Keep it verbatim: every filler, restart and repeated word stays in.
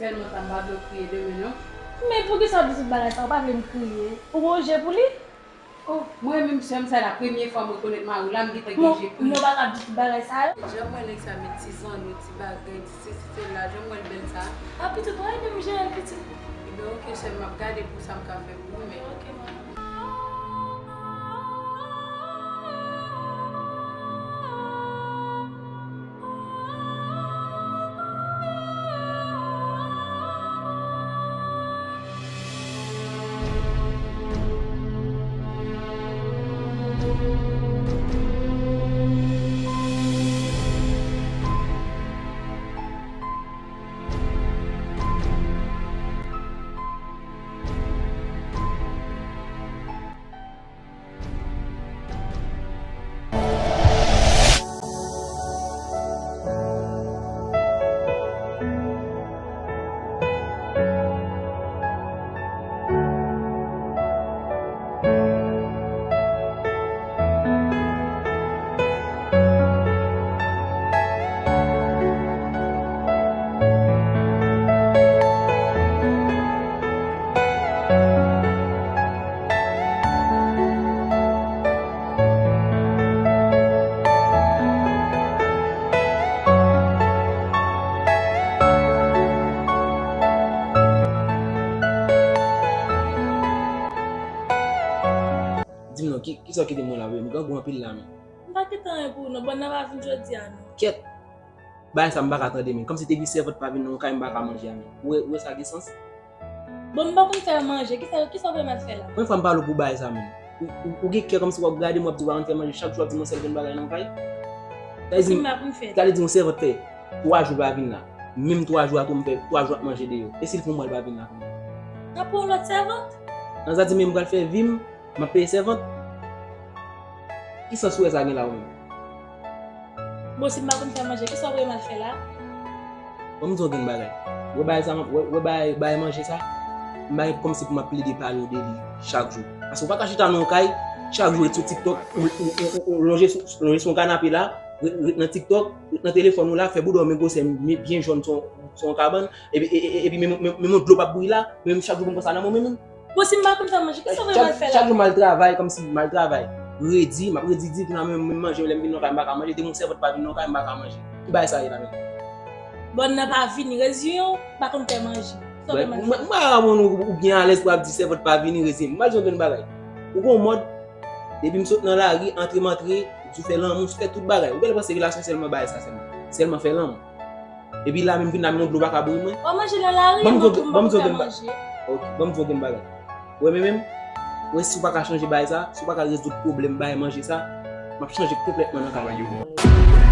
Sèlman sa, m pa vle w kriye demen, non. Men poukisa w ap di tout bagay sa? Ou pa vle m kriye? Ou gon je pou li? Oh, mwen menm, sè m, sa la premye fwa m rekonèt mari w la, m gentan gen je pou li. Non, non, pa ka di tout bagay sa yo. Jan m wè nèg sa met ti zanno, ti bagay, ti sesi, ti sela, jan m wè l bèl sa. A, pitit, ou ede m jere l, pitit. Ebyen, oke, sè m, m ap gade pou sa m ka fè pou ou, men. Ok, manman. Di m non, ki, kisa w kite mwen la, wi? M grangou anpil la, men. M pa kite anyen pou ou, non. Bòn nan pa vin jodi a, non. Kèt! Bagay sa m pa ka tande, men. Kòmsi te di sèvant pa vin nan yon kay, m pa ka manje a, men. Ou wè, ou wè sa gen sans? Bon, m pa konn fè manje. Kisa, kisa w vle m al fè la? Premye fwa m pale w pou bagay sa, men. Ou, ou, ou gen kè kòmsi w ap gade m, w ap di w pa konn fè manje. Chak jou w ap di m yon sèl grenn bagay nan yon kay. Sa vle di, m pa konn fè. Sa vle di yon sèvant fè twa jou l pa vin la. Menm twa jou a tou, m fè twa jou ap manje deyò. E si l fè yon mwa l pa vin la, kòman? N ap pran yon lòt sèvant? Nan sa di, men m pral fè vi m, m ap peye sèvant. Ki sans ou wè sa gen la ou menm? Bon, si m pa konn fè manje, kisa w vle m al fè la? Bon, m di w yon grenn bagay. Wè bagay sa, wè, wè bagay, bagay manje sa, m pa gen kòmsi pou m ap plede pale w de li chak jou. Paske w pa ka chita nan yon kay, chak jou ret sou TikTok, ou, ou, ou, ou, ou lonje sou, lonje sou yon kanape la, ret, ret nan TikTok, ret nan telefòn ou la, fè boudòm e gwosè, men byen jòn sou, sou yon kabann, epi, e, e, e, epi menm, menm, menm yon dlo p ap bouyi la, menm chak jou pou m konsa nan mwen menm. Bon, si m pa konn fè manje, kisa w vle m al fè la? Chak jou m al travay, kòmsi m al travay. Redi, m ap redi, di, nan menm, menm manje, lè m vin nan kay, m pa ka manje, depi yon sèvant pa vin nan kay, m pa ka manje. Ki bagay sa ye la menm? Bòn nan pa vini, reziyen w, m pa konn fè manje. Kisa w vle m al fè? Mwen, mwen pa konn ou, ou byen alèz pou ap di sèvant pa vini, reziyen m. M al di yon grenn bagay. Ou gon mòd, depi m sot nan lari, antre m antre, ou fè lanmou, ou fè tout bagay. Ou genlè panse relasyon sèlman bagay sa sèlman. Sèlman fè lanmou. Epi la menm vin la menm yon dlo pa ka bouyi mwen. W ap manje nan lari, mwen tou m pa konn fè manje. Ok, ban m di w yon grenn bagay. Ou wè men menm, ou wè si w pa ka chanje bagay sa, si w pa ka rezoud pwoblèm bagay manje sa, m ap chanje konplètman nan kay la.